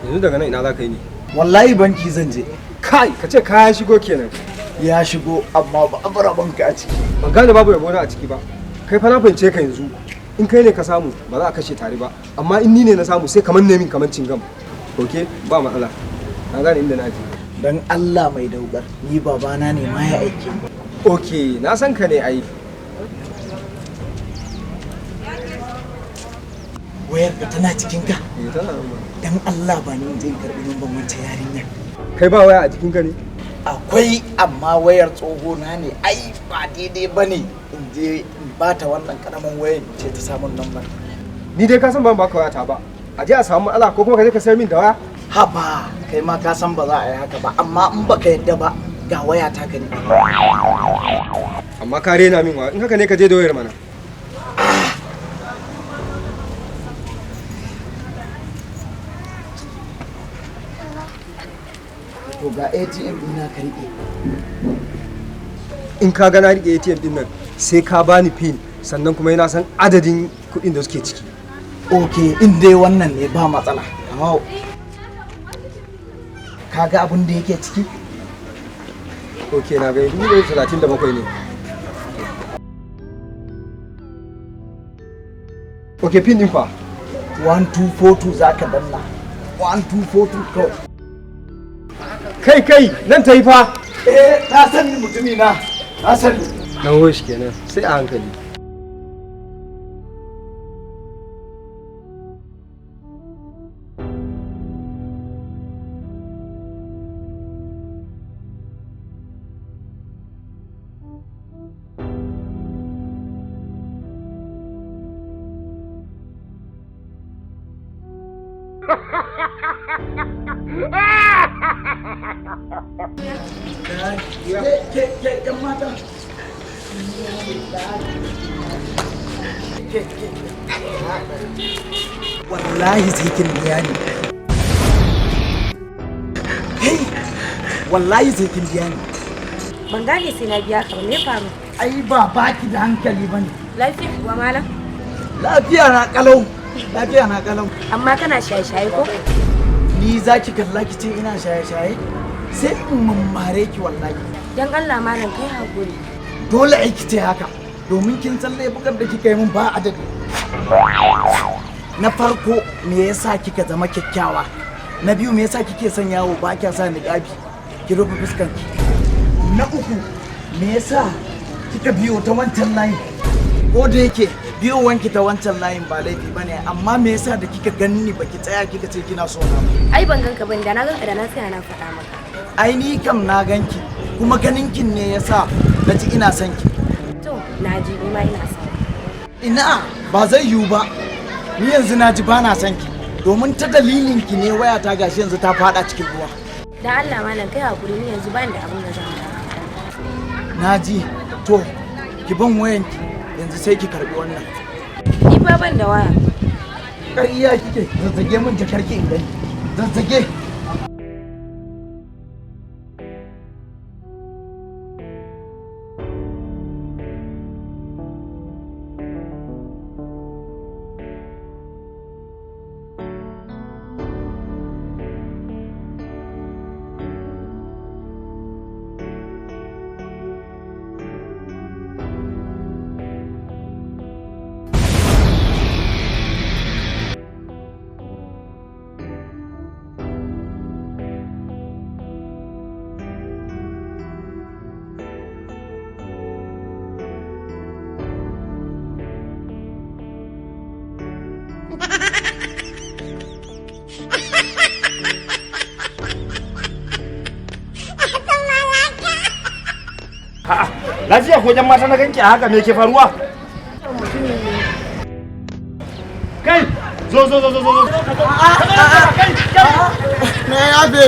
Yanzu daga nan ina za ka yi ne? Wallahi banki zan je. Kai, ka ce kaya shigo kenan. Ya shigo, amma ba a rabonka a ciki. Ban gane babu rabona a ciki ba. Kai fa, na fahimce ka yanzu. In kai ne ka samu, ba za a kashe tare ba, amma in ni ne na samu, sai kamar nemin kamar cingam. Ok, ba matsala, na gane inda na aje. Dan Allah mai daugar, ni babana ne ma ya aike ni. Ok, na san ka ne ai. Wayar ka tana cikin ka? Eh, tana nan ma. Dan Allah ba ni in je in karbi numban wancan yarinya. Kai, ba waya a jikin ka ne? Akwai, amma wayar tsoho na ne. Ai ba daidai bane in je in bata wannan karamin wayar in ce ta samun numban. Ni dai ka san ban baka waya ta ba, a je a samu matsala, ko kuma ka je ka sayar min da waya. Haba, kai ma ka san ba za a yi haka ba, amma in baka yadda ba, ga waya ta ka ne. Amma ka rena min waya. In haka ne, ka je da wayar mana. To, ga ATM ɗina, ka riƙe. In ka ga na rike ATM din nan, sai ka bani pin, sannan kuma yana san adadin kuɗin da suke ciki. Ok, in dai wannan ne, ba matsala. Amma ka ga abin da yake ciki? Ok, na ga 137 ne. Ok, pin din fa? 1242 za ka danna, 1242 kawai. Kai, kai, nan ta yi fa. Eh, na sani mutumi na, na sani. Dan hoshi kenan, sai a hankali. Ke, ke, ke, yan mata. Ke, ke, wallahi sai kin biya ni. Hey, wallahi sai kin biya ni. Ban gane sai na biya ka ba, me ya faru? Ai ba baki da hankali bane. Lafiya kuwa, malam? Lafiya na kalau, lafiya na kalau. Amma kana shaye-shaye ko? Ni za ki kalla ki ce ina shaye-shaye? Sai in mammare ki wallahi. Dan Allah malam, kai hakuri. Dole ai ki ce haka, domin kin san laifukan da kika yi min ba adadi. Na farko, me yasa kika zama kyakkyawa? Na biyu, me yasa kike son yawo ba kya sa niqabi ki rufe fuskanki? Na uku, me yasa kika biyo ta wancan layin? Ko da yake biyo wanki ta wancan layin ba laifi bane, amma me yasa da kika ganni baki tsaya kika ce kina so na ba? Ai ban ganka ban, da na ganka da na tsaya na faɗa maka. Ai ni kam na ganki, kuma ganinkin ne yasa na ji ina son ki. To, na ji, ni ma ina son. Ina, ba zai yiwu ba. Ni yanzu na ji bana son ki, domin ta dalilin ki ne wayata gashi yanzu ta fada cikin ruwa. Dan Allah malam, kai hakuri, ni yanzu ban da abin da zan baka. Na ji. To, ki ban wayanki yanzu, sai ki karbi wannan. Ni fa ban da waya. Ƙarya kike. Zazzage min jakarki in gani, zazzage. A'a, lafiya ko jan mata na ganki a haka, me ke faruwa? Kai, zo, zo, zo, zo, zo. Kai, kai. Na yafe.